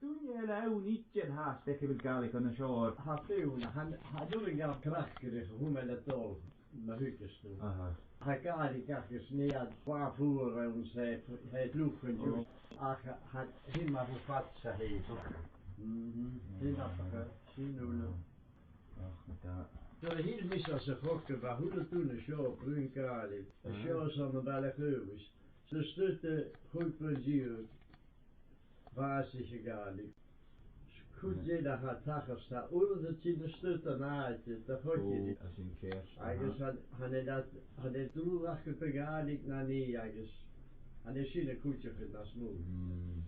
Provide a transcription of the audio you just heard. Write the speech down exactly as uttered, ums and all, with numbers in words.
Duine eile ann idir fhathast aig a bheil Gàidhlig ann an seo? Tha feadhainn, tha, tha feadhainn ann an Craicinn, a chum e le dol, ma thuigeas tu. Aha. Tha Gàidhlig aca is nì iad bàthadh fuar ann 's e, tha e fliuch an-diugh. Ach tha, tha, sin mar a tha fad sa thaigh. Mhm. Sin mar a tha, sin uile. Ach, ma tha. Nuair a thill mise às a' chogadh, bha a h-uile duine seo a' bruidhinn Gàidhlig, a seo 's ann am Baile Chaolais. Sa stuth a chuig bun-deug, bha às-a-sia Gàidhlig. 'S cuid eile a tha a' tachairt, tha uiread a' tighinn a-staigh dhan àite, do choigineach. Ò, tha sin ceart, aha. Agus chan, chan eil iad, chan eil dlùth aca do Ghàidhlig na nì, agus chan eil sin a' cuideachadh nas motha. Mm.